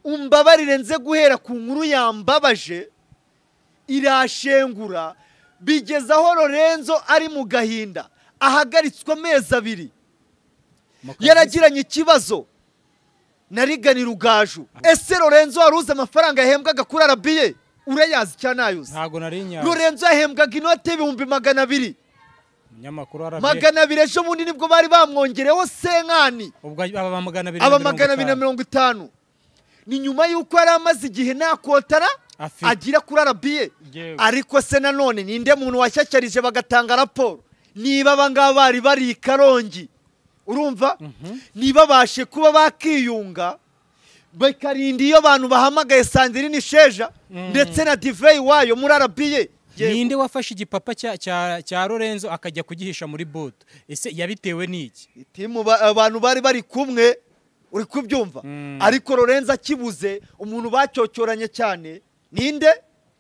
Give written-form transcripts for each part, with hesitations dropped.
Umbabarire nze guhera ku nkuru yambabaje irashengura bigeza aho Lorenzo ari mu gahinda ahagaritswe amezi abiri yaragiranye ikibazo na Rigani Rugaju. Ese Lorenzo waruze amafaranga yahembwaga kuri RBA urayazi cyane ayuzi? Ntago nari nyazi. Lorenzo yahembwaga inote 200,000. Munyamakuru RBA 200 ejo bundi nibwo bari bamwongereho senkani. Ubwo aba 250. Aba 250. Ni nyuma yuko yari amaze igihe nta kotara agira kuri RBA. Ariko se nanone ninde muntu washyashyarije bagatanga raporo niba abangaba bari bari Karongi, urumva niba bashe kuba bakiyunga bakarinda iyo abantu bahamagaye Sandrine Sheja ndetse na Divey wayo muri RBA. Ninde wafashe igipapa cya Lorenzo akajya kugihisha muri boot? Ese yabitewe n'iki? Itimu abantu bari bari kumwe, uri kubyumva? Ariko Lorenzo akibuze umuntu bacyocyoranye cyane ninde?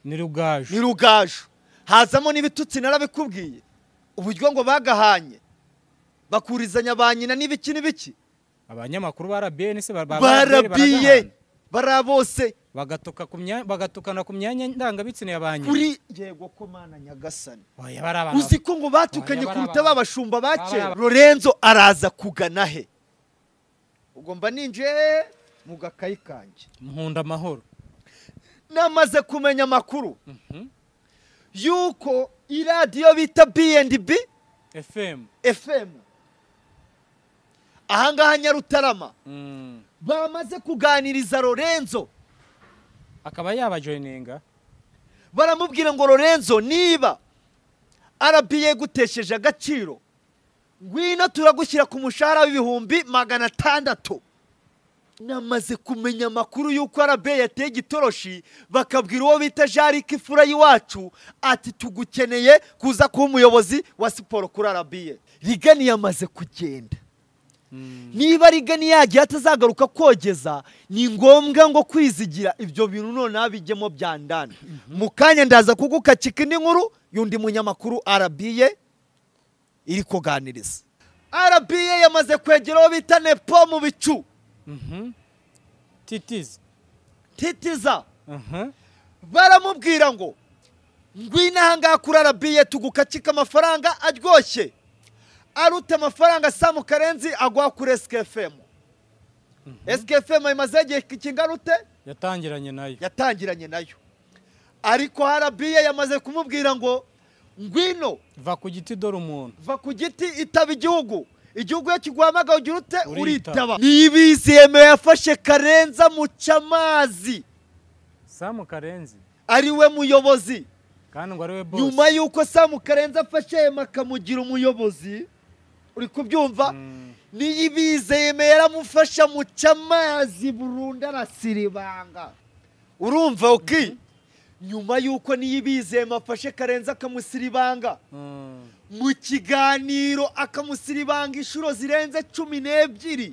Ni Rugaju. Ni Rugaju. Hazamo n'ibitutsi narabikubwiye uburyo ngo bagahanye bakurizanya ba nyina n'ibiki n'ibiki. Abanyamakuru ba RBA nese RBA barabose bagatuka bagatukana ku myanya ndangabitsina yabanye kuri yego ko mana nyagasani. Uzi ko ngo batukanye kuruta babashumba bake. Lorenzo araza kugana he? Ugomba ninje mu gakayi kanje nkunda amahoro. Namaze kumenya amakuru yuko iradiyo bita B&B FM ahangaha Nyarutarama bamaze kuganiriza Lorenzo akaba yabajoininga, baramubwira ngo Lorenzo niba RBA gutesheje agaciro ngwino turagushyira ku mushahara w'ibihumbi 600. Namaze kumenya amakuru yuko RBA yateye igitoroshi bakabwira uwo bita Jarike Ifura y'iwacu ati tugukeneye kuza kuba umuyobozi wa siporo kuri RBA. Rigani yamaze kugenda. Niba Rigani yagiye atazagaruka kogeza, ni ngombwa ngo kwizigira ibyo bintu none abijyemo byandana. Mu kanya ndaza kugukacika indi nkuru y'undi munyamakuru RBA iri kuganiriza. RBA yamaze kwegera uwo bita Nepo mu bicu. Titiza. Titiza. Baramubwira ngo ngwino ahangaha kuri RBA tugukacika amafaranga aryoshye aruta amafaranga Samu Karenzi agwa kuri SKFM. SKFM imaze igihe kingana ute? Yatangiranye nayo. Yatangiranye nayo. Ariko RBA yamaze kumubwira ngo ngwino va ku giti dore umuntu. Va ku giti itaba igihugu. Igihugu yakiguhamaga ugira ute? Uritaba. Niyibizi yafashe Karenza muca amazi. Samu Karenzi ari we muyobozi. Kandi ngo ari we boss. Nyuma yuko Samu Karenzi afashe makamugira umuyobozi, uri kubyumva? Niyibize yemera mufasha muca amazi burundu arasiribanga. Urumva okay? Nyuma yuko Niyibize mafashe Karenzi akamusiribanga mu kiganiro akamusiribanga inshuro zirenze 12.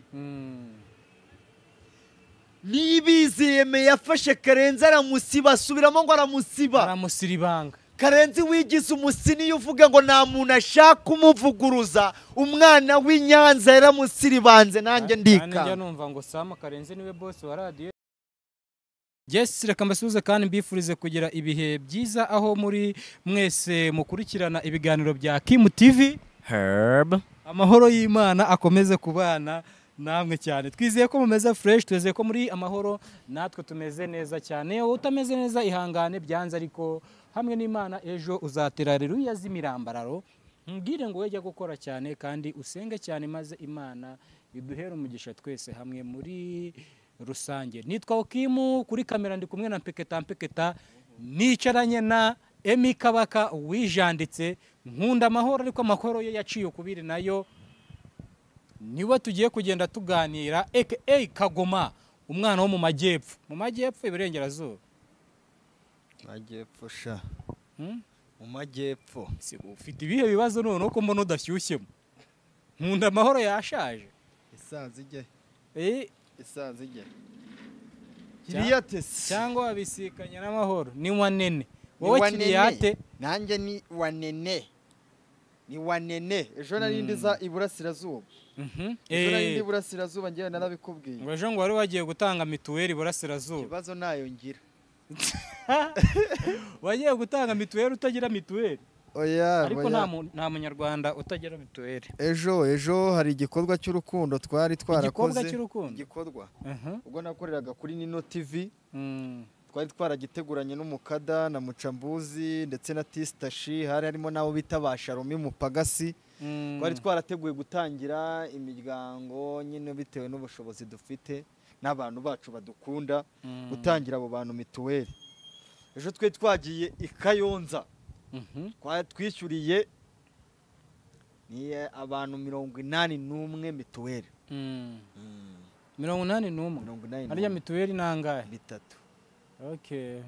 Niyibize yemeye yafashe Karenzi aramusiba, asubiramo ngo aramusiba. Aramusiribanga. Karenzi wigize umusini uvuga ngo nta muntu ashaka umuvuguruza, umwana w'Inyanza yaramusiribanze nanjye ndika. Nanjye numva ngo Sam Karenzi niwe boss wa radio. Yes, reka mbasuhuze kandi mbifurize kugira ibihe byiza aho muri mwese mukurikirana ibiganiro bya Kim TV. Herb. Amahoro y'Imana akomeze kubana namwe cyane. Twizeye ko mumeze fresh, twizeye ko muri amahoro, natwe tumeze neza cyane. Utameze neza ihangane byanze, ariko hamwe n'Imana ejo uzatera haleluya z'imirambararo. Mbwire ngo wejya gukora cyane kandi usenge cyane maze Imana iduhere umugisha twese hamwe muri rusange. Nitwa Okimu, kuri kamera ndi kumwe na Mpeketa Mpeketa, nicaranye na Emi Kabaka wijanditse. Nkunda amahoro ariko amahoro ye yaciye ukubiri nayo niwe tugiye kugenda tuganira, aka Kagoma, umwana wo mu majyepfo. Mu majyepfo iburengerazuba. Majyepfo sha. Mu majyepfo. Si ufite ibihe bibazo none uko mbona udashyushyemo. Nkunda amahoro yashaje. Isanze ijye. Isanze ijye. Kiriyate cyangwa wabisikanye n'amahoro ni wanene. Wowe kiriyate nanjye ni wanene. Ni wanene. Ejo nari ndiza iburasirazuba. Ejo nari ndi iburasirazuba ngewe narabikubwiye. Ngo ejo ngo wari wagiye gutanga mituweli iburasirazuba. Ikibazo nayo ngira. Wagiye gutanga mituweli utagira mituweli. Oya, ariko nta munyarwanda utagira mituweli. Ejo hari igikorwa cy'urukundo twari twarakoze. Igikorwa cy'urukundo. Igikorwa. Ubwo nakoreraga kuri Nino TV. Twari twaragiteguranye n'umukada na Mucambuzi ndetse na Tistashi, hari harimo nabo bita ba Sharomi Mupagasi. Twari twarateguye gutangira imiryango nyine bitewe n'ubushobozi dufite n'abantu bacu badukunda, gutangira abo bantu mituweli. Ejo twe twagiye i Kayonza. Twishyuriye ni abantu 81 mituweli. 81. Hariya mituweli nangahe? 3. Okay.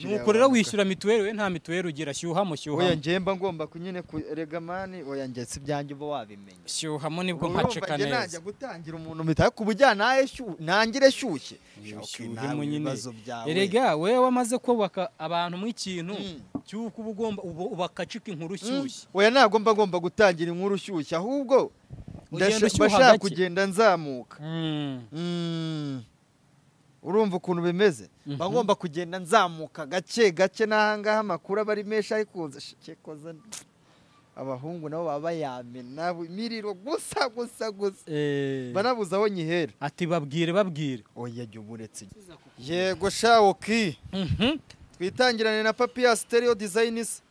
Nuko rero wishyura mituweli we nta mituweli ugira, shyuhamo shyuhamo. Oya njye mba ngomba kunyine kurega mani, oya njye si byanjye uba wabimenye. Shyuhamo nibwo mpaceka neza. Najya gutangira umuntu mitako kubujyana nangire shyushye. Shyuhemo nyine. Erega wewe wamaze kubaka abantu mu ikintu cyuko ubugomba ubakacika inkuru shyushye. Oya ntabwo mba ngomba gutangira inkuru shyushye, ahubwo ndashaka kugenda nzamuka. Urumva ukuntu bimeze, bagomba kugenda nzamuka gake gake n'ahangaha amakuru aba ari menshi, ariko cyekoza abahungu nabo baba yamena imiriro gusa gusa gusa, banabuza aho nyihera. Ati babwire babwire. Oya jya uburetse. Yego shawoki. Twitangirane na Papias Stereo Designs.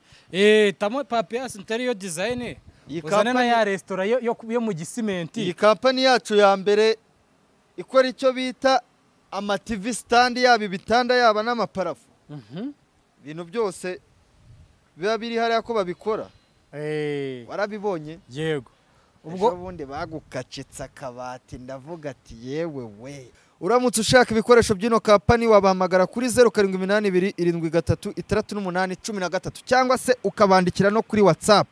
Tamo Papias Stereo Design. Uzane na ya restaurant yo mu gisimenti. Iyi company yacu ya mbere ikora icyo bita ama TV stand, yaba ibitanda yaba n'amaparafu. Ibintu byose biba biri hariya ko babikora. Warabibonye? Yego. Ubwo bundi bagukacitsa akabati ndavuga ati yewe we. Uramutse ushaka ibikoresho by'ino company wabahamagara kuri 0782 73 68 13 cyangwa se ukabandikira no kuri WhatsApp.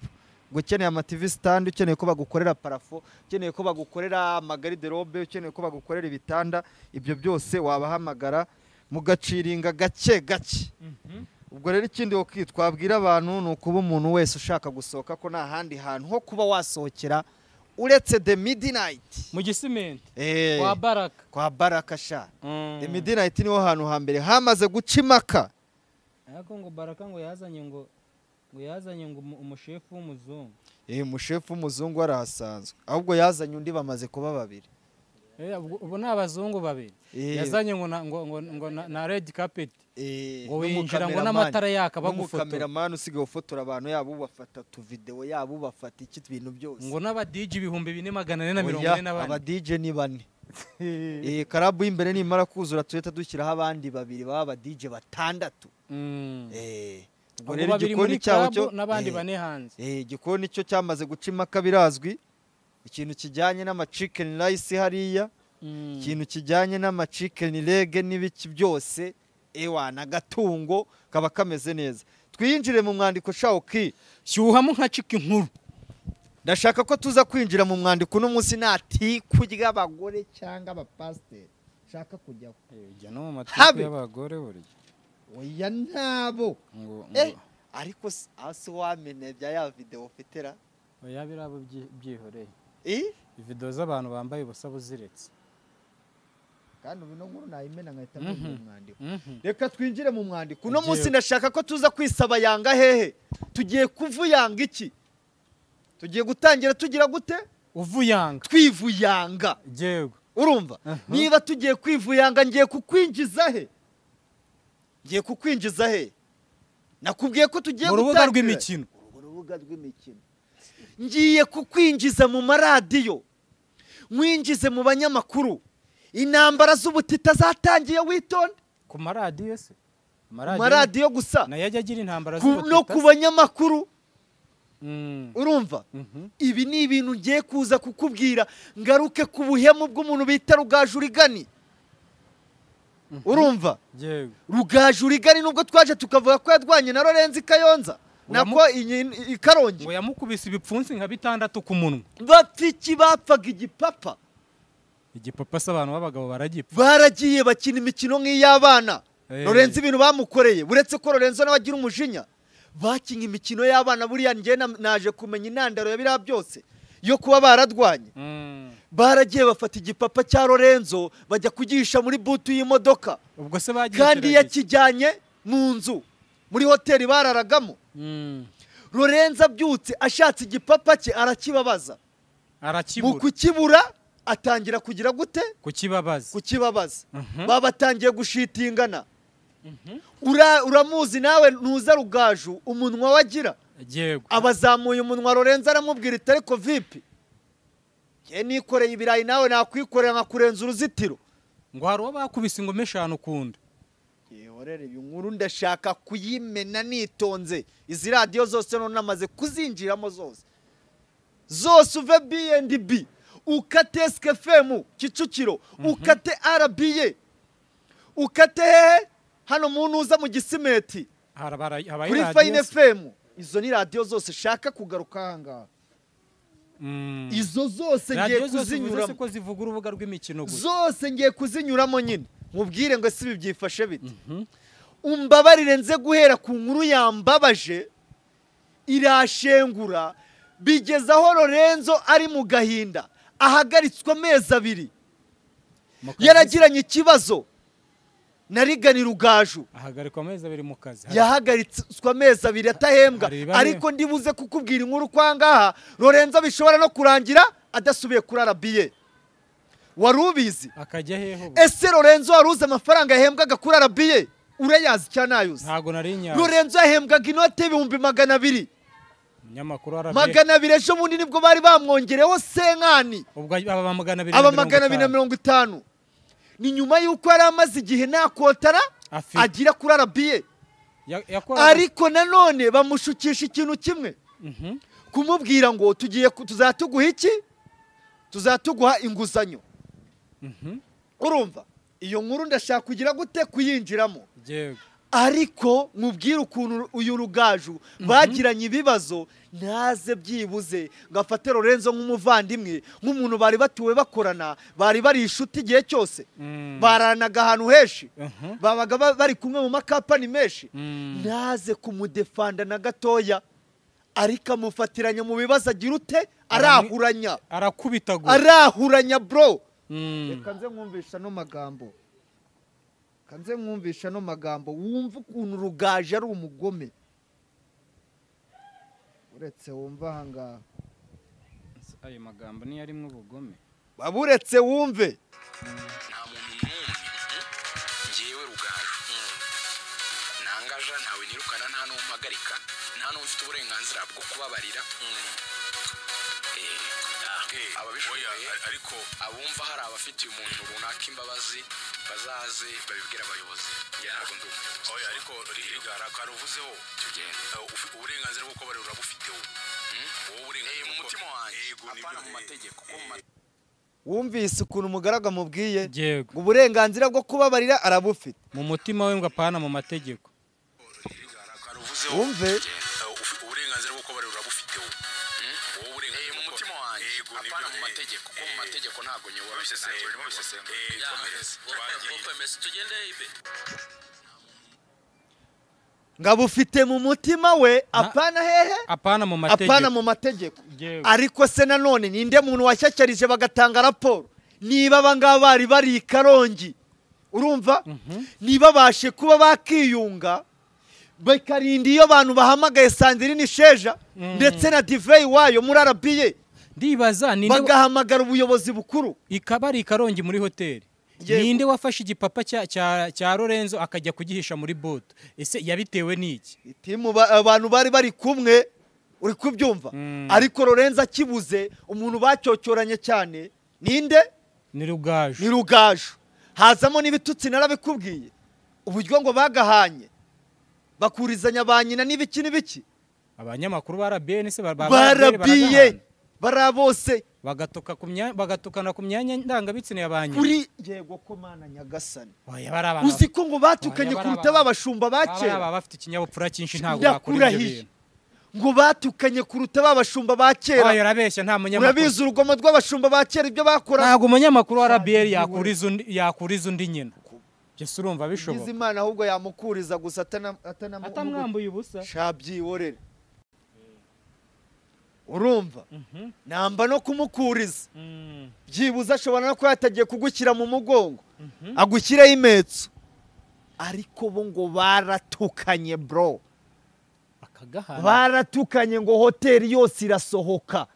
Ukeneye ama TV stand, ukeneye ko bagukorera parafo, ukeneye ko bagukorera amagariderobe, ukeneye ko bagukorera ibitanda, ibyo byose wabahamagara mugaciringa gake gake. Ubwo rero ikindi twabwira abantu ni ukuba umuntu wese ushaka gusohoka ko nta handi hantu ho kuba wasohokera uretse The Midnight mu gisimenti kwa Baraka. Kwa Baraka sha. The Midnight niho hantu hambere hamaze guca impaka. Ariko ngo Baraka ngo yazanye ngo umushefu w'umuzungu. Umushefu w'umuzungu arahasanzwe, ahubwo yazanye undi bamaze kuba babiri. Ubu ni abazungu babiri. Yazanye ngo na red carpet. Ngo winjira ngo n'amatara yaka bagufotora. N'umukameramani usigaye ufotora abantu, yaba ubafata tu video, yaba ubafata iki, ibintu byose. Ngo n'aba DJ 4444. Aba DJ ni bane. Karabu y'imbere nimara kuzura tuhita dushyiraho abandi babiri baba aba DJ 6. Ubwo rero igikoni cyaho cyo n'abandi bane hanze. Igikoni cyo cyamaze guca impaka birazwi. Ikintu kijyanye n'ama chicken rice hariya, ikintu kijyanye n'ama chicken leg n'ibiki byose, ewa nagatungo kaba kameze neza. Twinjire mu mwandiko shawoki. Shyuhamo nka chicken nkuru. Ndashaka ko tuza kwinjira mu mwandiko uno munsi nati kurya abagore cyangwa abapasiteri. Shaka kujyaho. Ujya no mu matwi y'abagore burya. Oya ntabo. Ariko asi wamene bya ya video ufitera. Oya birabo byihoreye. Video z'abantu bambaye ubusa buziretse. Kandi ubu no nkuru nayimena nkahita mu mwandiko. Reka twinjire mu mwandiko. Uno munsi ndashaka ko tuza kwisaba yanga hehe. Tugiye kuvuyanga iki? Tugiye gutangira tugira gute? Uvuyanga. Twivuyanga. Yego. Urumva? Niba tugiye kwivuyanga ngiye kukwinjiza he? Ngiye kukwinjiza he? Nakubwiye ko tugiye gutangira urubuga rw'imikino. Urubuga rw'imikino. Ngiye kukwinjiza mu maradiyo. Mwinjize mu banyamakuru. Intambara z'ubutita zatangiye witonde. Ku maradiyo se? Maradiyo gusa. Nayo ajya agira intambara z'ubutita. No ku banyamakuru. Urumva? Ibi ni ibintu ngiye kuza kukubwira ngaruke ku buhemu bw'umuntu bita Rugaju Rigani. Urumva? Yego. Rugaju Rigani nubwo twaje tukavuga ko yadwanye na Lorenzi Kayonza nako ikarongi. Ngo yamukubise ibipfunsi nka 6 ku munwa. Bapfiki bapfaga igipapa. Igipapa se abantu b'abagabo baragipfa. Baragiye bakina imikino nk'iy'abana. Lorenzi ibintu bamukoreye, uretse ko Lorenzo nawe agira umujinya. Bakinye imikino y'abana buriya njye naje kumenya intandaro ya biriya byose yo kuba baradwanye. Baragiye bafata igipapa cya Lorenzo bajya kugisha muri butu y'imodoka. Ubwo se bagiye kandi yakijyanye mu nzu muri hoteli bararagamo. Lorenzo abyutse ashatse igipapa cye arakibabaza. Arakibura. Mu kukibura atangira kugira gute? Kukibabaza. Kukibabaza. Babatangiye gushitingana. Uramuzi nawe ntuza Rugaju umunwa wagira. Yego. Abazamuye umunwa Lorenzo aramubwira iti ariko vipi? Ye nikoreye ibirayi nawe nakwikorera nkakurenza uruzitiro. Ngo hari uwo bakubise ingoma eshanu kunda. Yehorere uyu nkuru ndashaka kuyimena nitonze. Izi radio zose none namaze kuzinjiramo zose. Zose uve B&B, ukate SK FM Kicukiro, ukate RBA, ukate hano muntu uza mu Gisimeti kuri Fine FM. Izo ni radio zose shaka kugaruka ahangaha. Izo zose ngiye kuzinyuramo. Ko zivuga urubuga rw'imikino gusa. Zose ngiye kuzinyuramo nyine. Mubwire ngo si byifashe bite. Umbabarire nze guhera ku nkuru yambabaje irashengura bigeza aho Lorenzo ari mu gahinda ahagaritswe amezi abiri. Yaragiranye ikibazo na Rigani Rugaju. Ahagarikwa amezi abiri mu kazi. Yahagaritswe amezi abiri atahembwa. Ariko ndibuze kukubwira inkuru kwangaha Lorenzo bishobora no kurangira adasubiye kuri RBA. Warubizi? Akajya heho? Ese Lorenzo waruze amafaranga yahembwaga kuri RBA? Urayazi cyane ayuzi? Ntago nari nyazi. Lorenzo yahembwaga inote 200,000. Umunyamakuru RBA. 200 ejo bundi nibwo bari bamwongereho senkani. Ubwo aba 250. Aba 250. Ni nyuma yuko yari amaze igihe nakotara agira kuri RBA. Ariko nanone bamushukisha ikintu kimwe. Kumubwira ngo tugiye tuzatuguha iki? Tuzatuguha inguzanyo. Urumva iyo nkuru ndashaka kugira gute kuyinjiramo. Yego. Ariko mubwira ukuntu uyu Rugaju bagiranye ibibazo ntaze byibuze ngafate Lorenzo nk'umuvandimwe nk'umuntu bari batuwe bakorana bari bari inshuti igihe cyose. Baranaga ahantu heshi babaga bari kumwe mu makapani menshi. Ntaze kumudefanda na gatoya ariko amufatiranya mu bibazo agira ute arahuranya arakubitagura arahuranya bro. Reka nze mwumvisha no magambo. Kanze mwumvisha no magambo wumva ukuntu Rugaju ari umugome. Uretse wumva ahangaha. Ayo magambo ni yari mu bugome. Baburetse wumve. Nta muntu n'umwe ngiyewe Rugaju. Nangaja ntawe nirukana nta n'umpagarika nta n'ufite uburenganzira bwo kubabarira. Ababishoboye ariko abumva hari abafitiye umuntu runaka imbabazi bazaze babibwira abayobozi. Ntabwo ndi umuyobozi. Oya ariko rigara karuvuzeho tugende. Uburenganzira bwo kubabarira urabufite wowe. Wowe uburenganzira mu mutima wanjye apana mu mategeko. Wumvise ukuntu umugaraga mubwiye ngo uburenganzira bwo kubabarira arabufite mu mutima we ngo apana mu mategeko. Wumve uburenganzira bwo kubabarira urabufite wowe. Wowe uburenganzira mu mutima wanjye apana mu mategeko ko mu mategeko ntago nyobora. Ngabufite mu mutima we apana hehe apana mu mategeko apana mu mategeko. Ariko se nanone ninde muntu washyashyarije bagatanga raporo niba abangaba bari bari Karongi urumva niba bashe kuba bakiyunga bakarinda iyo abantu bahamagaye Sandrine Sheja ndetse na Divey wayo muri RBA ndibaza ninde bagahamagara ubuyobozi bukuru ikabari Karongi muri hoteli. Ninde wafashe igipapa cya Lorenzo akajya kugihisha muri boot? Ese yabitewe n'iki? Itimu abantu bari bari kumwe uri kubyumva. Ariko Lorenzo akibuze umuntu bacyocyoranye cyane ninde? Ni Rugaju. Ni Rugaju. Hazamo n'ibitutsi narabikubwiye. Uburyo ngo bagahanye bakurizanya ba nyina n'ibiki n'ibiki. Abanyamakuru ba RBA se barabiye barabose bagatukana ku myanya ndangabitsina ya banyu kuri yego ko mana nyagasani. Uzi ko ngo batukanye kuruta babashumba bakera. Aba bafite ikinyabupfura cyinshi ntago bakora ibyo bintu. Ngo batukanye kuruta babashumba bakera. Oya urabeshya nta munyamakuru. Urabizi urugomo rw'abashumba bakera ibyo bakora. Ntago umunyamakuru wa RBA yakuriza undi nyina. Byose urumva bishoboka. Igize Imana ahubwo yamukuriza gusa atanamwambuye ubusa. Shabyiworere. Urumva? Namba no kumukuriza. Byibuza ashobora no kuba yatagiye kugushyira mu mugongo. Agushyireho imetso. Ariko bo ngo baratukanye bro. Baratukanye ngo hoteli yose irasohoka.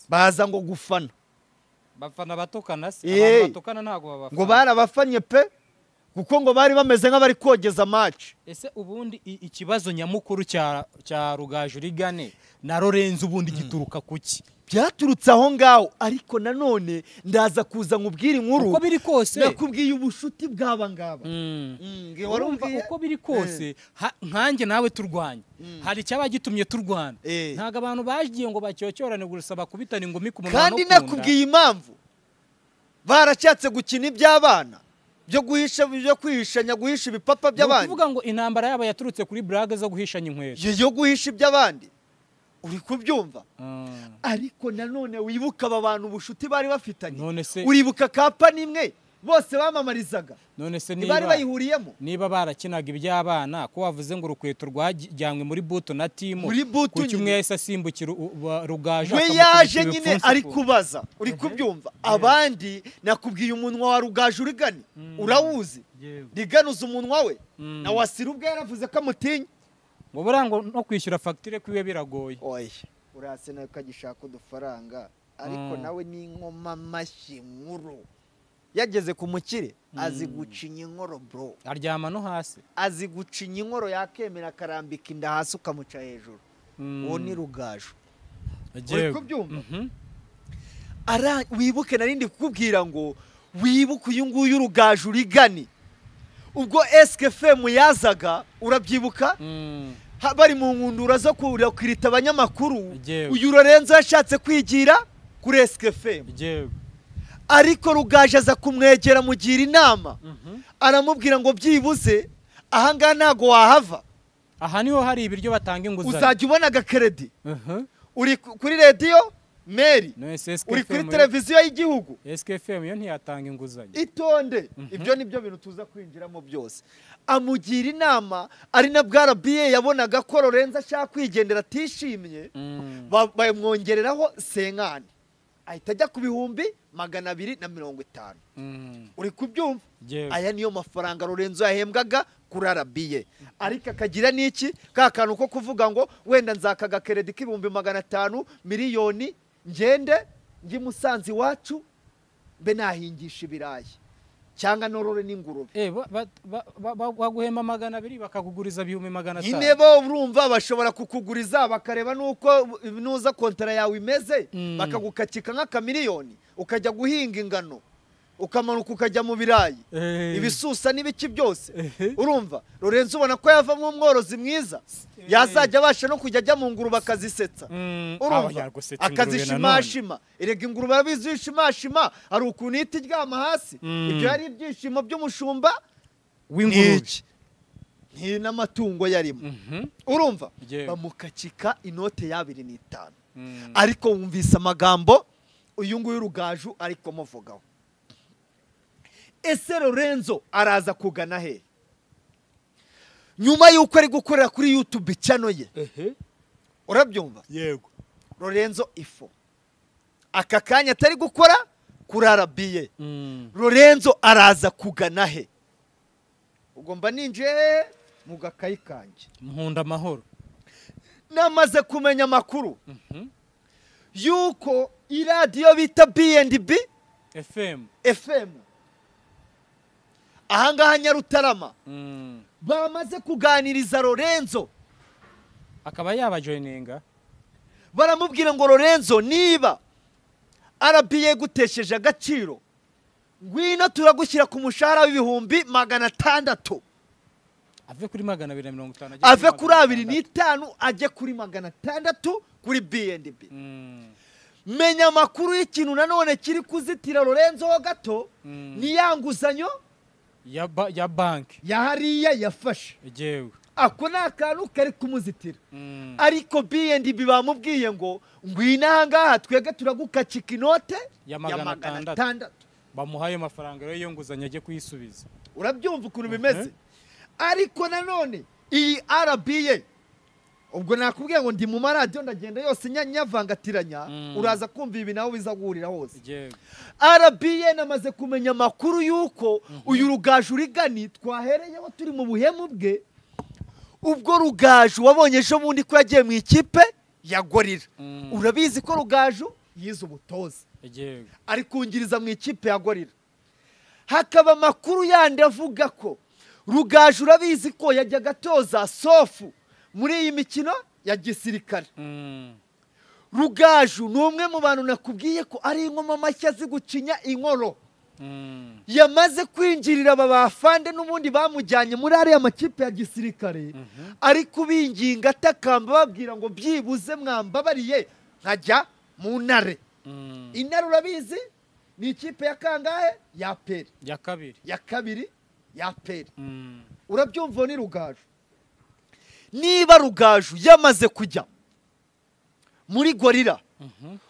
Baza ngo gufana. Bafana batukana se, abantu batukana ntago babafana. Ngo barabafanye pe kuko ngo bari bameze nk'abari kogeza match. Ese ubundi ikibazo nyamukuru cya Rugaju Rigane na Lorenzo ubundi gituruka kuki? Byaturutse aho ngaho, ariko nanone ndaza kuza nkubwira inkuru. Uko biri kose nakubwiye ubushuti bw'aba ngaba. Uko biri kose nkanjye nawe turwanya. Hari icyaba gitumye turwana. Ntago abantu bagiye ngo bacyocyorane gusa bakubitana ingumi ku munwa. Kandi nakubwiye impamvu baracatse gukina iby'abana byo guhisha, byo kwihishanya, guhisha ibipapa by'abandi. Kuvuga ngo intambara yabo yaturutse kuri blague zo guhishanya inkweto. Yo guhisha iby'abandi. Uri kubyumva? Ariko nanone wibuka aba bantu ubushuti bari bafitanye. Uribuka kampani imwe bose bamamarizaga. None se niba bari bayihuriyemo? Niba barakinaga iby'abana ko wavuze ngo urukweto rwajyanywe muri buto na timu. Kuki umwe yahise asimbukira Rugaju? We yaje nyine ari kubaza. Uri kubyumva? Abandi nakubwiye umunwa wa Rugaju Rigane. Urawuzi? Riganuza umunwa we. Na Wasira ubwe yaravuze ko amutinya. Ngo burango no kwishyura facture kwiwe biragoye. Oya, urase nawe kagishaka udufaranga ariko nawe ni inkoma mashyi nkuru. Yageze ku mukire azi gucinya inkoro bro. Aryama no hasi. Azi gucinya inkoro yakemera akarambika inda hasi ukamuca hejuru. Uwo ni Rugaju. Uri kubyumva? Ara wibuke narindi kukubwira ngo wibuke uyu nguyu Rugaju Rigane. Ubwo SKFM yazaga urabyibuka? Bari mu nkundura zo kurita abanyamakuru. Uyu Lorenzo yashatse kwigira kuri SKFM. Ariko Rugaju aza kumwegera mugira inama. Aramubwira ngo byibuze ahangaha ntago wahava. Aha niho hari ibiryo batanga inguzanyo. Uzajya ubona agakredi. Uri kuri radio Mary, uri kuri televiziyo y'igihugu. SKFM yo ntiyatanga inguzanyo. Itonde, ibyo nibyo bintu tuza kwinjiramo byose. Amugira inama ari na bwa RBA yabonaga ko Lorenzo ashaka kwigendera atishimye, bamwongereraho senkani. Ahita ajya ku 250,000. Uri kubyumva? Aya niyo mafaranga Lorenzo yahembwaga kuri RBA. Ariko akagira n'iki ka kantu ko kuvuga ngo wenda nzakaga credit k'ibihumbi 500 miliyoni ngende ngi Musanze iwacu mbe nahingisha ibirayi cyangwa norore n'ingurube. Baguhema 200 bakakuguriza 500,000. Nyine bo urumva bashobora kukuguriza bakareba nuko nuza kontara yawe imeze, bakagukakika nk'akamiliyoni ukajya guhinga ingano, ukamanuka ukajya mu birayi, ibisusa n'ibiki byose. Urumva Lorenzo ubona ko yavamo umworozi mwiza, yazajya abasha no kujya ajya mu ngurube akazisetsa. Urumva akazishimashima. Erega ingurube abizishimashima hari ukuntu ihita iryama hasi. Ibyo yari ibyishimo by'umushumba w'ingurube nti n'amatungo yarimo. Urumva bamukakika inote ya 2.5. Ariko wumvise amagambo uyu nguyu Rugaju ariko muvugaho. Ese Lorenzo araza kugana he? Nyuma yuko ari gukorera kuri YouTube channel ye. Urabyumva? Yego. Lorenzo ifo. Aka kanya atari gukora kuri RBA. Lorenzo araza kugana he? Ugomba ninje mu gakayi kanje. Nkunda amahoro. Namaze kumenya amakuru yuko iradiyo bita B&B FM ahangaha Nyarutarama bamaze kuganiriza Lorenzo akaba yabajoininga. Baramubwira ngo Lorenzo niba RBA gutesheje agaciro ngwino turagushyira ku mushahara w'ibihumbi 600. Ave kuri 250 ave kuri 2.5 ajye kuri 600 kuri B&B. Menya amakuru y'ikintu nanone kiri kuzitira Lorenzo ho gato ni ya nguzanyo ya banki ya hariya yafashe. Ako ni akantu kari kumuzitira. Ariko B&B bamubwiye ngo ngwino ahangaha twebwe turagukacika inote ya 600. Bamuhaye amafaranga rero iyo nguzanyo ajye kuyisubiza. Urabyumva ukuntu bimeze. Ariko nanone iyi RBA, ubwo nakubwiye ngo ndi mu maradiyo ndagenda yose nyavangatiranya, uraza kumva ibi nawe biza guhurira hose. RBA namaze kumenya amakuru yuko uyu Rugaju Rigani twahereyeho turi mu buhemu bwe. Ubwo Rugaju wabonye ejo bundi ko yagiye mu ikipe ya Gorilla. Urabizi ko Rugaju yize ubutoza, ari kungiriza mu ikipe ya Gorilla. Hakaba amakuru yandi avuga ko Rugaju urabizi ko yajyaga atoza Sofu muri iyi mikino ya gisirikare. Rugaju ni umwe mu bantu nakubwiye ko ari inkoma mashya zigucinya inkoro. Yamaze kwinjirira aba bafande n'ubundi bamujyanye muri ariya makipe ya gisirikare, ari kubinginga atakamba babwira ngo byibuze mwambabariye nkajya mu Ntare. Intare urabizi ni ikipe ya kangahe? Ya Peri. Ya kabiri. Ya kabiri ya Peri. Urabyumva ni Rugaju. Niba Rugaju yamaze kujya muri Gorilla,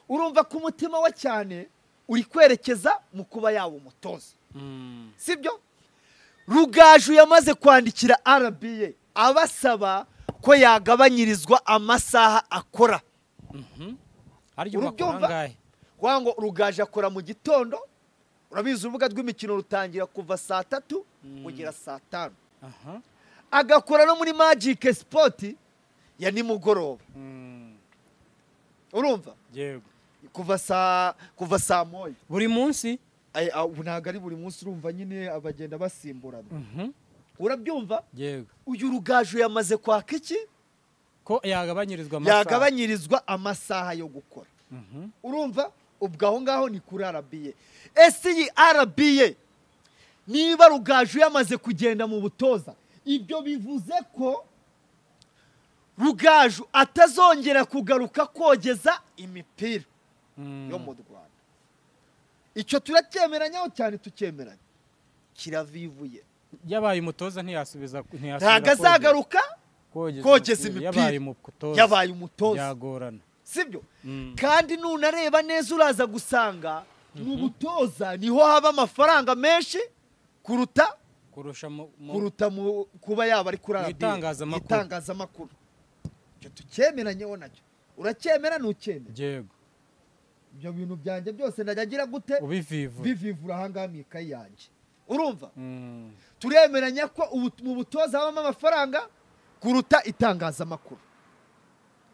urumva ko umutima we cyane uri kwerekeza mu kuba yaba umutoza. Sibyo? Rugaju yamaze kwandikira RBA abasaba ko yagabanyirizwa amasaha akora. Urabyumva? Wango Rugaju akora mu gitondo, urabizi urubuga rw'imikino rutangira kuva saa 3 kugera saa 5. Agakora no muri Magic Sport ya nimugoroba. Urumva? Yego. Kuva saa 1. Buri munsi? Ntabwo ari buri munsi, urumva nyine abagenda basimburana. Urabyumva? Yego. Uyu Rugaju yamaze kwaka iki? Ko yagabanyirizwa amasaha. Yagabanyirizwa amasaha yo gukora. Urumva? Ubwo aho ngaho ni kuri RBA. Ese iyi RBA niba Rugaju yamaze kugenda mu butoza, ibyo bivuze ko Rugaju atazongera kugaruka kogeza imipira yo mu Rwanda. Icyo turacyemeranyaho cyane, tucyemeranya. Kiravivuye. Yabaye umutoza ntiyasubiza, ntiyasubira. Azagaruka kogeza imipira. Yabaye umutoza. Yagorana. Sibyo? Kandi nunareba neza uraza gusanga mu butoza niho haba amafaranga menshi kuruta kuruta kuba yaba ari kuri itangazamakuru. Icyo tucyemeranyeho nacyo. Uracyemera ntucyemera? Yego. Ibyo bintu byanjye byose ndagira gute? Ubivivura ahangaha mu ikayi yanjye. Urumva? Turemeranya ko mu butoza habamo amafaranga kuruta itangazamakuru.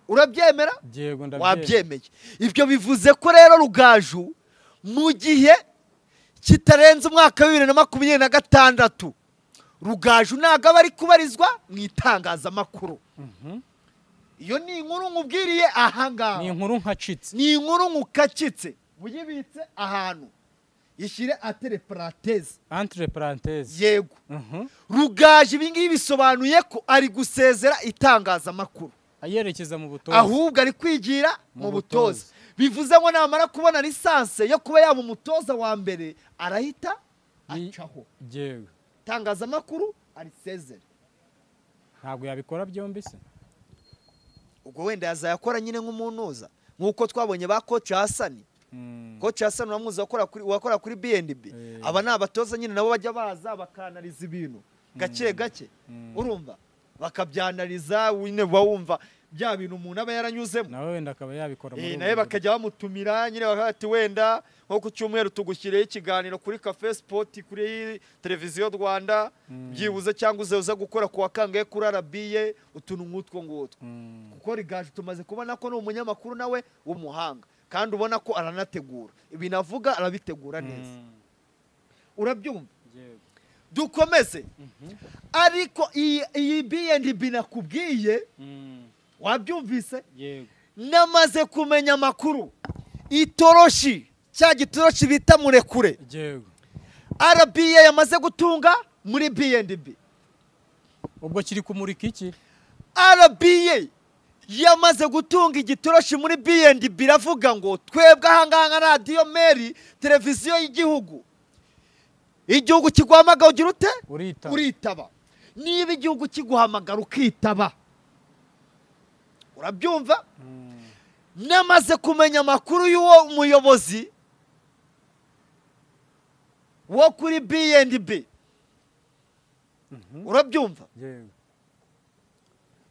Urabyemera? Yego ndabyemera. Wabyemeye. Ibyo bivuze ko rero Rugaju mu gihe kitarenze umwaka wa 2026 Rugaju ntago aba ari kubarizwa mu itangazamakuru. Iyo ni inkuru nkubwiriye ahangaha. Ni inkuru nkacitse. Ni inkuru nkukacitse. Uyibitse ahantu. Ishyire entre parenthèse. Entre parenthèse. Yego. Rugaju ibi ngibi bisobanuye ko ari gusezera itangazamakuru. Ayerekeza mu butoza. Ahubwo ari kwigira mu butoza. Bivuze ngo namara kubona lisanse yo kuba yaba umutoza wa mbere arahita acaho. Yego. Itangazamakuru arisezera. Ntabwo yabikora byombi se? Ubwo wenda yazayakora nyine nk'umunuza nkuko twabonye ba Coach Hassan. Coach Hassan uramuzi wakora kuri BNB. Aba ni abatoza nyine nabo bajya baza bakanaliza ibintu gake gake. Urumva? Bakabyanaliza nyine wumva bya bintu umuntu aba yaranyuzemo. Nawe wenda akaba yabikora muri nawe bakajya bamutumira nyine bakati wenda nko ku cyumweru tugushyiriye ikiganiro kuri Cafe Sport kuri Televiziyo Rwanda byibuze cyangwa uze gukora ku wakangaye kuri RBA utuntu nk'utwo ngutwo. Kuko Rugaju tumaze kubona ko ni umunyamakuru nawe w'umuhanga kandi ubona ko aranategura ibintu avuga arabitegura neza. Urabyumva? Dukomeze. Ariko iyi BNB nakubwiye wabyumvise? Yego. Namaze kumenya amakuru. Itoroshi cya gitoroshi bita murekure. Yego. RBA yamaze gutunga muri BNB. Ubwo kiri kumurika iki? RBA yamaze gutunga igitoroshi muri BNB iravuga ngo twebwe ahangaha nka Radio Meri televiziyo y'igihugu. Igihugu kiguhamagara ugira ute? Uritaba. Niba igihugu kiguhamagara ukitaba. Urabyumva? Namaze kumenya amakuru y'uwo muyobozi Wo kuri B&B. Urabyumva? Yego.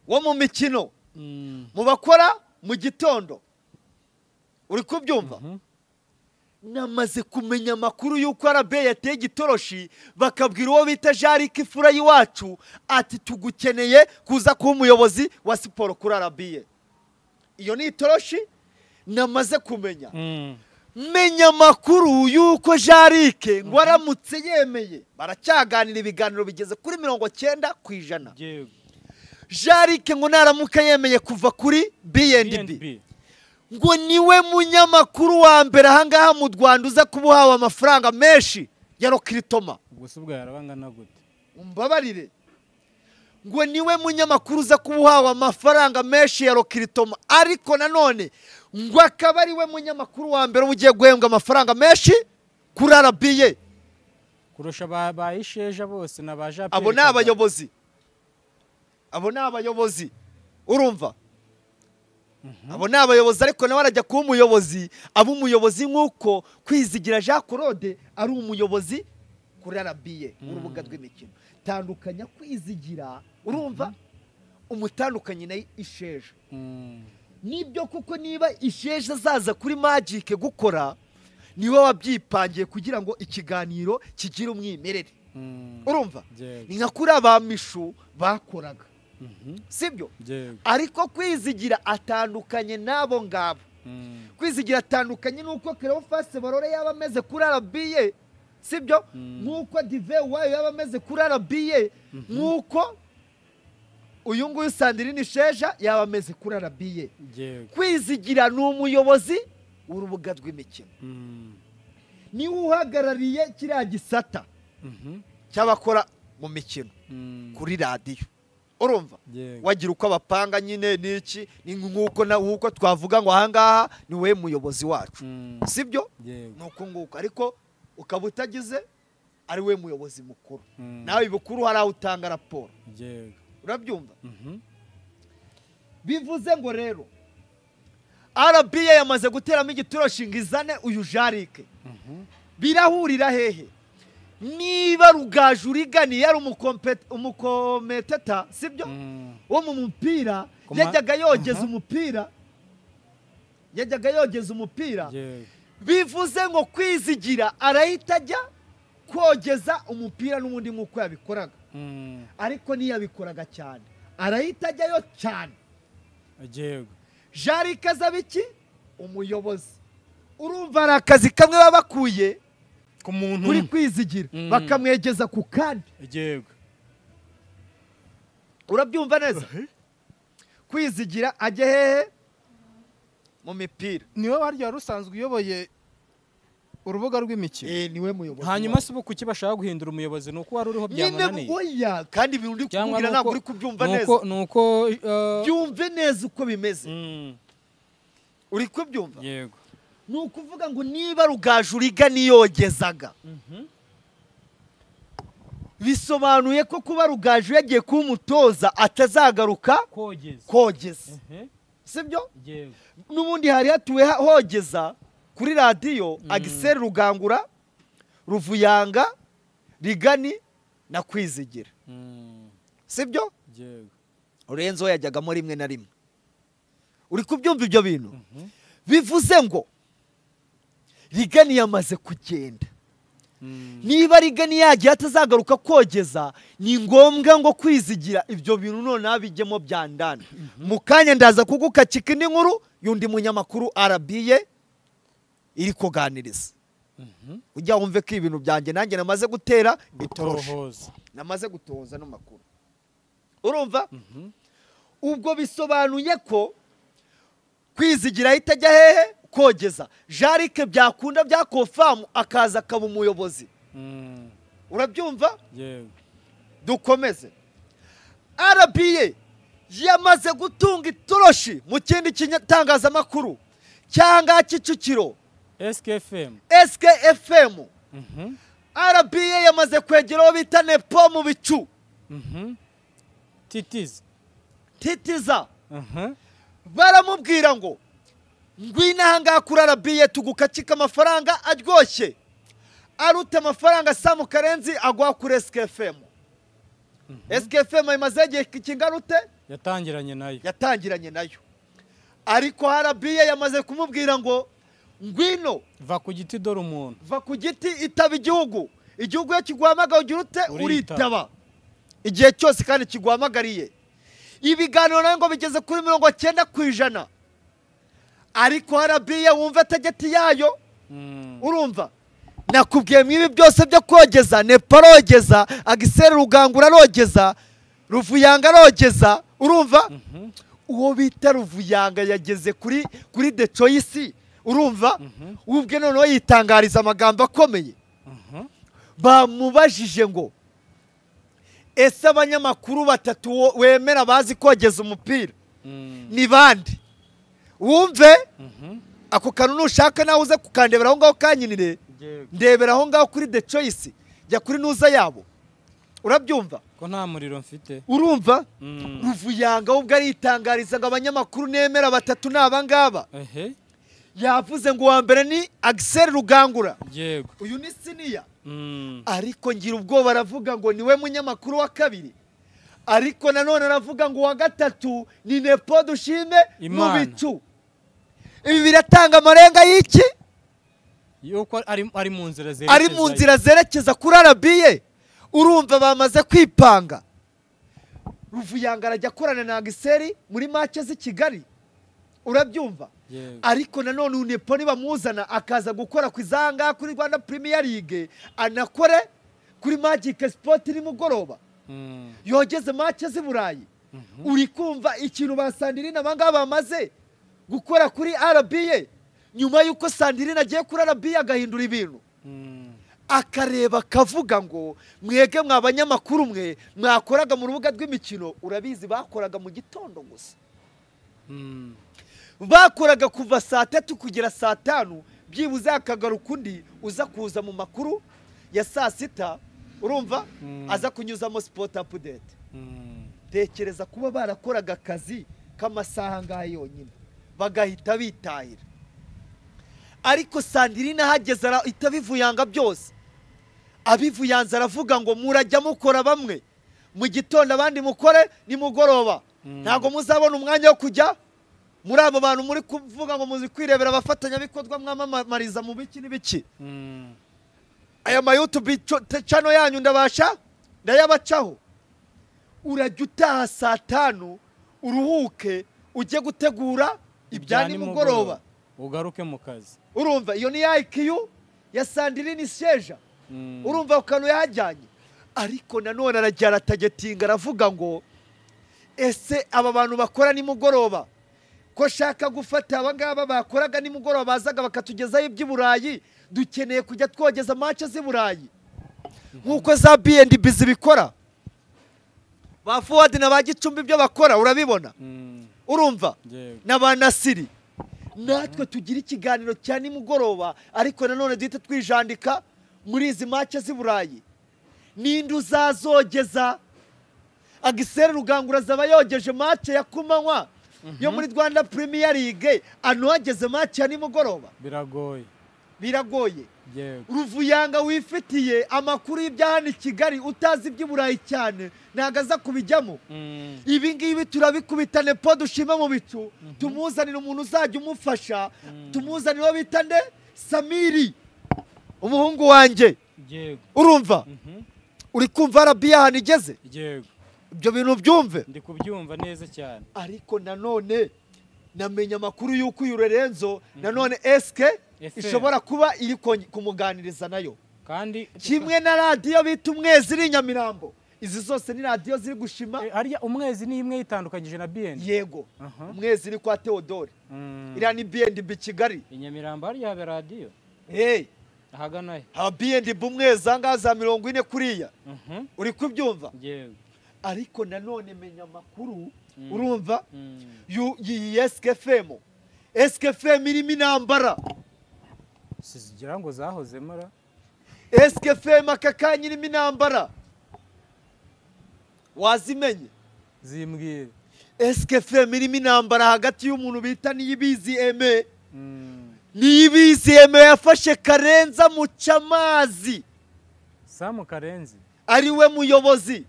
Wo mu mikino. Mu bakora mu gitondo. Uri kubyumva? Namaze kumenya amakuru y'uko RBA yateye igitoroshi, bakabwira uwo bita Jarike Ifura y'iwacu ati tugukeneye kuza kuba umuyobozi wa siporo kuri RBA. Iyo ni itoroshi namaze kumenya. Menya amakuru y'uko Jarike ngo aramutse yemeye, baracyaganira ibiganiro bigeze kuri 90%. Yego. Jarike ngo naramuka yemeye kuva kuri B&B, ngo niwe munyamakuru wa mbere ahangaha mu Rwanda uza kuba uhawe amafaranga menshi ya Rokiritoma. Ubwo se ubwo yarabangana gute? Umbabarire. Ngo niwe munyamakuru uza kuba uhawe amafaranga menshi ya Rokiritoma, ariko nanone ngo akaba ari we munyamakuru wa mbere ugiye guhembwa amafaranga menshi kuri RBA kurusha ba Isheja bose na ba Jean Pierre. Abo ni abayobozi. Abo ni abayobozi. Urumva? Abo ni abayobozi, ariko nawe arajya kuba umuyobozi, aba umuyobozi nk'uko Kwizigira Jean Claude ari umuyobozi kuri RBA urubuga rw'imikino. Tandukanya Kwizigira, urumva? Umutandukanye na Isheja. Nibyo kuko niba Isheja azaza kuri Magic gukora, niwe wabyipangiye kugira ngo ikiganiro kigire umwimerere. Urumva? Ni nka kuri abamishu bakoraga. Sibyo? Ariko Kwizigira atandukanye nabo ngabo. Kwizigira atandukanye nuko Cleophas Barore yaba ameze kuri RBA, sibyo? Nkuko Dive wayo yaba ameze kuri RBA, nkuko uyu nguyu Sandrine Isheja yaba ameze kuri RBA. Kwizigira ni umuyobozi w'urubuga rw'imikino. Niwe uhagarariye kiriya gisata cy'abakora mu mikino kuri radiyo. Urumva? Wagira uko abapanga nyine niki, ni nkuko na nkuko twavuga ngo ahangaha ni we muyobozi wacu. Sibyo? Nuko nguko, ariko ukaba utagize ari we muyobozi mukuru. Nawe ibukuru hari aho utanga raporo. Urabyumva? Bivuze ngo rero RBA yamaze guteramo igitoroshi ngo izane uyu Jarike. Birahurira hehe? Niba Rugaju Rigani yari umukometeta, sibyo? Wo mu mupira, yajyaga yogeza umupira. Yajyaga yogeza umupira. Bivuze ngo Kwizigira arahita ajya kogeza umupira n'ubundi nk'uko yabikoraga. Ariko ntiyabikoraga cyane. Arahita ajyayo cyane. Jarike azaba iki? Umuyobozi. Urumva ari akazi kamwe baba bakuye ku muntu kuri Kwizigira, bakamwegeza ku kandi. Yego. Urabyumva neza? Kwizigira ajye hehe? Mu mipira. Niwe waryo rusanzwe uyoboye urubuga rw'imikino. Niwe muyobozi. Hanyuma se ubu kuki bashaka guhindura umuyobozi? Nuko wari uriho byamunaniye. Oya, kandi ibintu uri kubwira ntabwo uri kubyumva neza. Nuko byumve neza uko bimeze. Uri kubyumva? Yego. Ni ukuvuga ngo niba Rugaju Rigani yogezaga, bisobanuye ko kuba Rugaju yagiye kuba umutoza atazagaruka kogeza. Sibyo? N'ubundi hari hatuwe hogeza kuri radiyo Agiseri Rugangura, Ruvuyanga, Rigani na Kwizigira. Sibyo? Lorenzo yajyagamo rimwe na rimwe. Uri kubyumva ibyo bintu? Bivuze ngo Rigani yamaze kugenda. Niba Rigani yagiye atazagaruka kogeza, ni ngombwa ngo Kwizigira ibyo bintu none abijyemo byandana. Mu kanya ndaza kugukacika indi nkuru y'undi munyamakuru RBA iri kuganiriza. Ujya wumve ko ibintu byanjye nanjye namaze gutera itoroshi. Namaze gutohoza no makuru. Urumva? Ubwo bisobanuye ko Kwizigira ahita ajya hehe? Kogeza. Jarike byakunda bya kofamu akaza akaba umuyobozi. Urabyumva? Yego. Dukomeze. RBA yamaze gutunga itoroshi mu kindi kinyatangazamakuru cyangwa Kicukiro SKFM. SKFM. RBA yamaze kwegera bita Nepo mu bicu. Titiza. Titiza. Baramubwira ngo ngwino ahangaha kuri RBA tugukacika amafaranga aryoshye. Aruta amafaranga Sam Karenzi agwa kuri SKFM. SKFM imaze igihe kingana ute? Yatangiranye nayo. Yatangiranye nayo. Ariko RBA yamaze kumubwira ngo ngwino va ku giti dore umuntu. Va ku giti itaba igihugu. Igihugu iyo kiguhamagaye ugira ute? Uritaba. Igihe cyose kandi kiguhamagariye. Ibiganiro nayo ngo bigeze kuri 90%. Ariko RBA wumva tegeti yayo. Urumva? Nakubwiye mwibi byose byo kogeza, Nepa arogeza, Agiseri Rugangura arogeza, Ruvuyanga arogeza, urumva? Uwo bita Ruvuyanga yageze kuri The Choice, urumva? Ubwe noneho yitangariza amagambo akomeye. Bamubajije ngo ese abanyamakuru batatu wemera bazi kogeza umupira ni bande? Wumve ako kantu nushaka nawe uze kukandebera aho ngaho kanyinire. Ndebera aho ngaho kuri The Choice, jya kuri nuza yabo. Urabyumva? Ko nta muriro mfite. Urumva? Ruvuyanga ubwo aritangariza ngo abanyamakuru nemera batatu naba ngaba. Yavuze ngo wa mbere ni Axel Rugangura. Yego. Uyu ni senior. Ariko ngira ubwoba aravuga ngo niwe munyamakuru wa kabiri. Ariko nanone aravuga ngo wa gatatu ni Nepo Dushime mu bicu. Ibi biratanga amarenga y'iki? Yuko ari mu nzira zerekeza. Ari mu nzira zerekeza kuri RBA. Urumva bamaze kwipanga. Ruvuyanga arajya akorana na Agiseri muri match z'i Kigali. Urabyumva? Ariko nanone Nepo nibamuzana akaza gukora ku izanga kuri Rwanda Premier League, anakore kuri Magic Sport nimugoroba. Yogeze match z'i Burayi. Uri kumva ikintu ba Sandrine abangaba bamaze gukora kuri RBA. Nyuma yuko Sandrine agiye kuri RBA agahindura ibintu. Akareba kavuga ngo mwege mwa banyamakuru mwe mwakoraga mu rubuga rw'imikino, urabizi bakoraga mu gitondo gusa. Bakoraga kuva saa 3 kugera saa 5, byibuze akagaruka undi uza kuza mu makuru ya saa 6, urumva? Aza kunyuzamo sport update. Tekereza kuba barakoraga akazi k'amasaha ngaha yonyine bagahita bitahira. Ariko Sandrine ahageze ahita abivuyanga byose. Abivuyanze aravuga ngo murajya mukora bamwe mu gitondo abandi mukore nimugoroba. Ntago muzabona umwanya wo kujya muri abo bantu muri kuvuga ngo muzi kwirebera abafatanyabikorwa mwamamariza mu biki n'ibiki. Aya ma YouTube channel yanyu ndabasha ndayabacaho. Urajya utaha saa 5 uruhuke ujye gutegura ibya nimugoroba ugaruke mu kazi. Urumva iyo ni IQ ya Sandrine Isheja. Urumva ukanu yajyanye. Ariko nanone arajya aratagetinga aravuga ngo ese aba bantu bakora nimugoroba ko shaka gufata abangaba bakoraga nimugoroba bazaga bakatugezayo iby'Iburayi, dukeneye kujya twogeza match z'i Burayi nkuko za B&B zibikora. Ba Fuad na ba Gicumbi ibyo bakora urabibona. Urumva? Na ba Nasiri. Natwe tugira ikiganiro cya nimugoroba ariko nanone duhita twijandika muri izi match z'i Burayi. Ninde uzazogeza? Agiseri Rugangura zaba yogeje match ya kumanywa yo muri Rwanda Premier League, anohageze match ya nimugoroba. Biragoye. Biragoye. Ruvuyanga wifitiye amakuru y'ibya hano Kigali utazi iby'Iburayi cyane nagaza kubijyamo. Ibi ngibi turabikubita Nepo Dushime mu bicu, tumuzanira umuntu uzajya umufasha, tumuzanira uwo bita nde? Samiri umuhungu wanjye. Urumva? Uri kumva RBA hano igeze? Yego. Ibyo bintu byumve. Ndi kubyumva neza cyane. Ariko nanone namenya amakuru y'uko uyu Lorenzo nanone SK ishobora kuba iri kumuganiriza nayo. Kandi kimwe na radio bita Umwezi iri Nyamirambo. Izi zose ni radio ziri gushima. Harya Umwezi ni imwe itandukanyije na BN. Yego. Umwezi iri kwa Theodore. Iriya ni BNB Kigali. I Nyamirambo harya haba radio. Ahagana he? Ha BNB Umwezi angaza 40 kuriya. Uri kubyumva? Yego. Ariko nanone menya amakuru, urumva? Iyi SKFM. SKFM irimo intambara. Sizigira ngo zahozemo ra. SKFM aka kanya irimo intambara. Wazimenye? Zimbwire. SKFM irimo intambara hagati y'umuntu bita Niyibizi Aime. Niyibizi Aime yafashe Karenzi amuca amazi. Sam Karenzi ari we muyobozi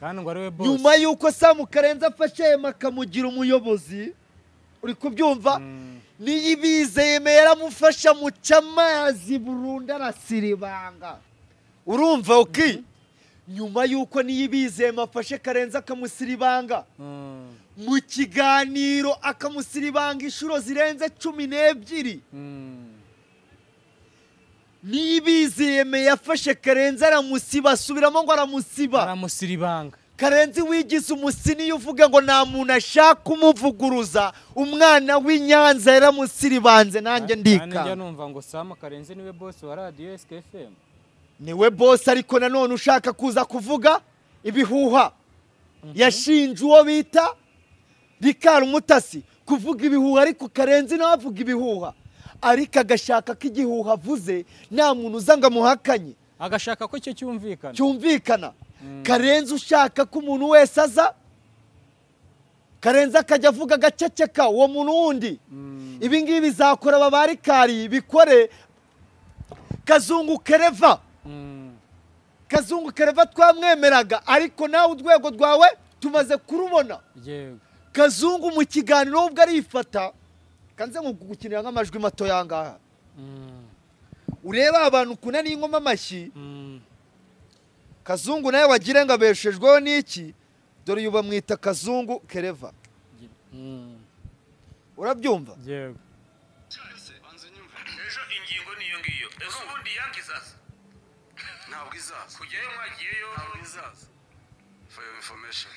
kandi ngo ari we boss. Nyuma yuko Sam Karenzi afashe Aime akamugira umuyobozi, uri kubyumva? Niyibizi Aime yaramufasha amuca amazi burundu arasiribanga. Urumva oki? Nyuma yuko Niyibizi Aime afashe Karenzi akamusiribanga mu kiganiro, akamusiribanga inshuro zirenze 12. Niyibizi Aime yafashe Karenzi aramusiba, asubiramo ngo aramusiba, aramusiribanga. Karenzi wigize umusini uvuga ngo nta muntu ashaka umuvuguruza, umwana w'Inyanza yaramusiribanze. Nanjye ndika njya numva ngo Sam Karenzi niwe boss wa Radio SKFM. Niwe boss, ariko nanone ushaka kuza kuvuga ibihuha. Yashinje uwo bita Rikari Umutasi kuvuga ibihuha, ariko Karenzi nawe avuga ibihuha, ariko agashaka ko igihuha avuze nta muntu uza ngo amuhakanye, agashaka ko icyo cyumvikana cyumvikana. Karenzi ushaka ko umuntu wese aza, Karenzi akajya avuga agaceceka uwo muntu wundi. Ibi ngibi bizakora ababarikari bikore Kazungu Kereva. Kazungu Kereva twamwemeraga, ariko nawe urwego rwawe tumaze kurubona. Kazungu mu kiganiro ubwo arifata, kanze gukinira nk'amajwi mato yangaha. Ureba abantu kuna n'ingoma amashyi. Kazungu nawe wagira ngo abeshejweho n'iki? Dore uyu bamwita Kazungu Kereva. Urabyumva? Yego. Ejo ingingo niyo ngiyo. Ejo ubundi Yanga izaza. Ntabwo izaza. Kujyayo mwagiyeyo. Ntabwo izaza. For your information.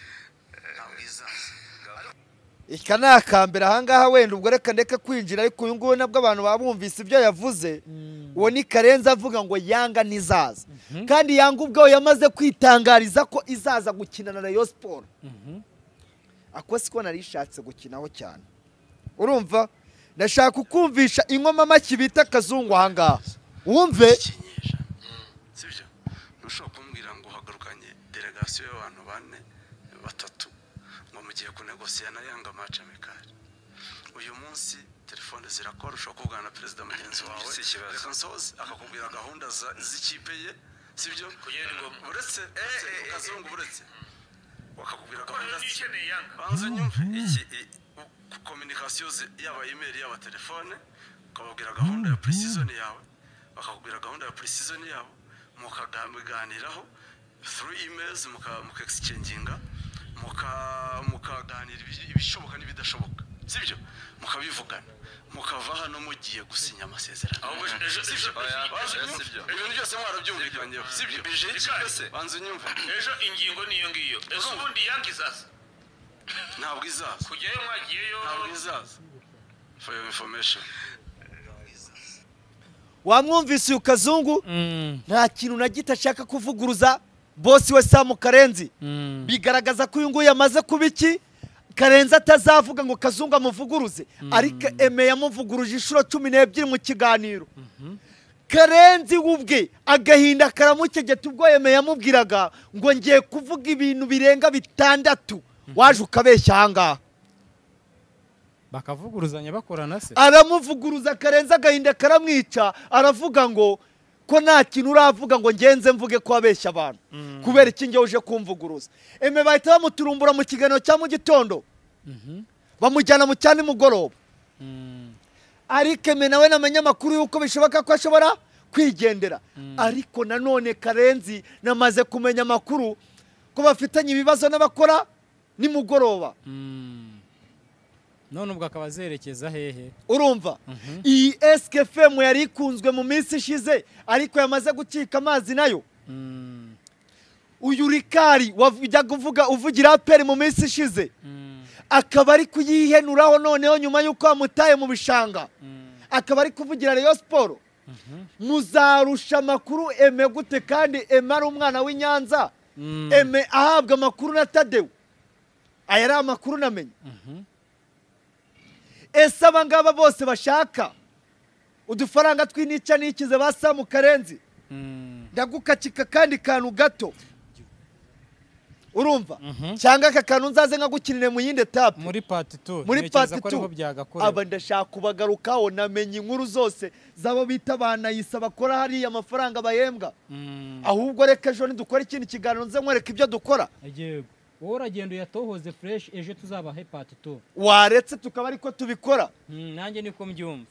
Ntabwo izaza. Ika nakambera ahangaha wenda ubwo reka ndeke kwinjira, ariko uyu nguyu nabwo abantu babumvise ibyo yavuze. Uwo ni Karenzi avuga ngo Yanga nizaza. Kandi Yanga ubwo yamaze kwitangariza ko izaza gukina na Rayon Sport. Ako siko narishatse gukinaho cyane. Urumva? Ndashaka kukumvisha ingoma maki bita Kazungu ahangaha. Wumve? Sibyo? Ntushobora kumbwira ngo hagarukanye delegation y'abantu bane batatu ngo mugiye kunegosiya na Yanga match amical. Uyu munsi telefone zirakora, ushobora kuvugana na perezida mugenzi wawe reka nsoze akakubwira gahunda z'ikipe ye, sibyo? Uretse Kazungu, uretse bakakubwira gahunda Yanga. Banza nyumve iki communication yaba email yaba telefone, ukababwira gahunda ya pre-season yawe, bakakubwira gahunda ya pre-season yabo, mukaganiraho through emails, muka exchanginga, mukaganira ibishoboka n'ibidashoboka, sibyo? Mukabivugana, mukava hano mugiye gusinya amasezerano. Ibintu byose mwarabyumvikanyeho, sibyo? Banza unyumve. Ejo ingingo niyo ngiyo. Ejo ubundi Yanga izaza. Ntabwo izaza. Kujyayo mwagiyeyo. Ntabwo izaza. For your information. Wamwumvise uyu Kazungu? Nta kintu na gito ashaka kuvuguruza boss we Sam Karenzi. Bigaragaza ko uyu nguyu yamaze kuba iki? Karenzi atazavuga ngo Kazungu amuvuguruze, ariko Aime yamuvuguruje inshuro 12 mu kiganiro. Karenzi ubwe agahinda karamukegeta ubwo Aime yamubwiraga ngo ngiye kuvuga ibintu birenga 6, waje ukabeshya ahangaha. Bakavuguruzanya bakorana se. Aramuvuguruza Karenzi agahinda karamwica, aravuga ngo ko nta kintu uravuga ngo ngenze mvuge ko abeshya abantu. Kubera iki ngiye uje kumvuguruza? Aime bahita bamuturumbura mu kiganiro cya mu gitondo. Bamujyana mu cyane mugoroba. Ariko Aime nawe namenye amakuru yuko bishoboka ko ashobora kwigendera. Ariko nanone Karenzi namaze kumenya amakuru ko bafitanye ibibazo n'abakora nimugoroba. None ubwo akaba azerekeza hehe? Urumva? Iyi SKFM yari ikunzwe mu minsi ishize, ariko yamaze gucika amazi nayo. Uyu Rikari wajyaga uvuga uvugira APR mu minsi ishize, akaba ari kuyihenuraho noneho nyuma yuko amutaye mu bishanga, akaba ari kuvugira Rayon Sport. Muzarusha amakuru Aime gute kandi Aime ari umwana w'Inyanza? Aime ahabwa amakuru na Tadeo. Aya ari amakuru namenye. Ese aba ngaba bose bashaka udufaranga tw'inica n'ikize ba Sam Karenzi? Ndagukacika kandi kantu gato. Urumva, cyangwa aka kantu nzaze nkagukinire mu yindi etape, muri part 2. Muri Ntekereza part ko ariho 2. byagakorewe. Aba ndashaka kubagarukaho, namenye inkuru zose z'abo bita banayisa bakora hariya, amafaranga bahembwa. Ahubwo reka ejo nidukora ikindi kiganiro nze nkwereka ibyo dukora. Yego, wowe uragenda uyatohoze fresh, ejo tuzabahe part 2. Waretse tukaba ariko tubikora. Nanjye niko mbyumva.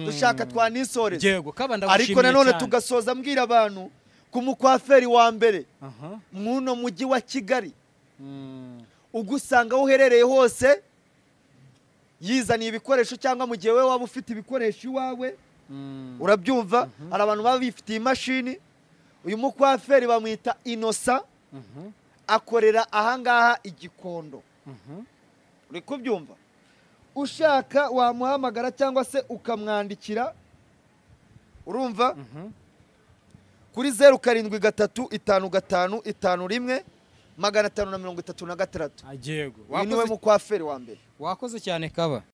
Dushaka twanisoreza. Yego, kaba ndagushimiye Ariko nanone cyane. tugasoza mbwira abantu ku mukwaferi wa mbere Aha. mw'uno mujyi wa Kigali, ugusanga aho uherereye hose yizaniye ibikoresho, cyangwa mu gihe wowe waba ufite ibikoresho iwawe. Urabyumva, hari abantu baba bifitiye imashini. Uyu mukwaferi bamwita Innocent, akorera ahangaha i Gikondo. Uri kubyumva, ushaka wamuhamagara cyangwa se ukamwandikira, urumva, kuri 073 55 51 536. Yego. Uyu niwe mukwaferi wa mbere. Wakoze cyane, kaba.